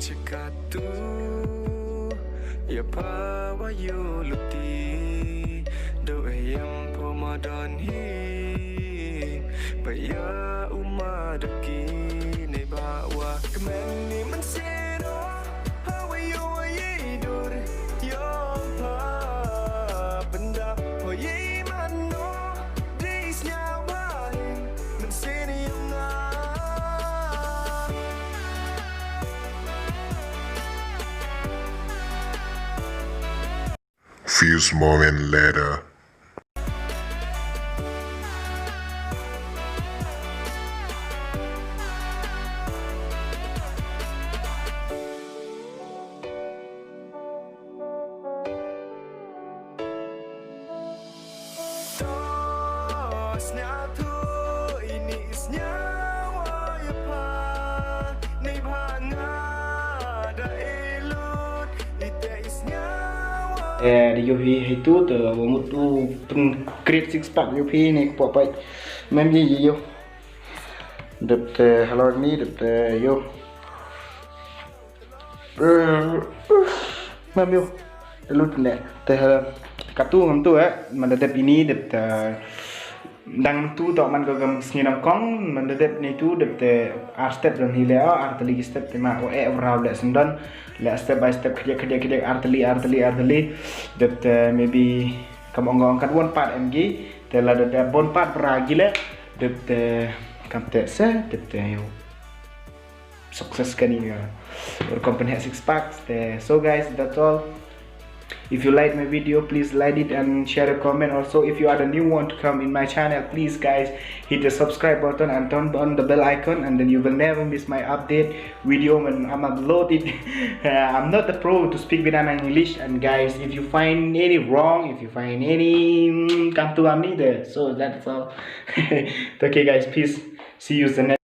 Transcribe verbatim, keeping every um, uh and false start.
Chikatu ya pa wa yu luti do ayam po ma don hi ba ya uma da ki ne ba wa kmen ni man sero ha wa yu wa ye dur yo pa benda ho ye man no dis nya wa hin man sero nga. Few moment later. Eh, da yu hi hi tu, tu, wa mut tu, pun create six pack yu hi ni kpo pai. Mem ye ye yu. Dep te halor ni, dep te yu. Eh, mem yu. Lut ne. Te ha, katu ngam tu, eh. Man da dep ini, dep te dang tu to man ko gam sngi nang kong, man da dep ni tu, dep te ar step dang hi le, oh, ar tali step te ma, oh, eh, rau le sendon. Le step by step, kediak, kediak, kediak, ar tali, ar tali, ar tali. Dep te maybe kam ong ong kat one part em gi, te la dep te one part bra gi le, dep te kam te se, dep te yu. Success kani ya. Or company has six packs. Te, so guys, that's all. If you like my video, please like it and share a comment. Also, if you are the new one to come in my channel, please guys, hit the subscribe button and turn on the bell icon, and then you will never miss my update video when I'm upload it. Uh, I'm not the pro to speak Vietnam English, and guys, if you find any wrong, if you find any mm, come to me there. So that's all. Okay, guys, peace. See you the next.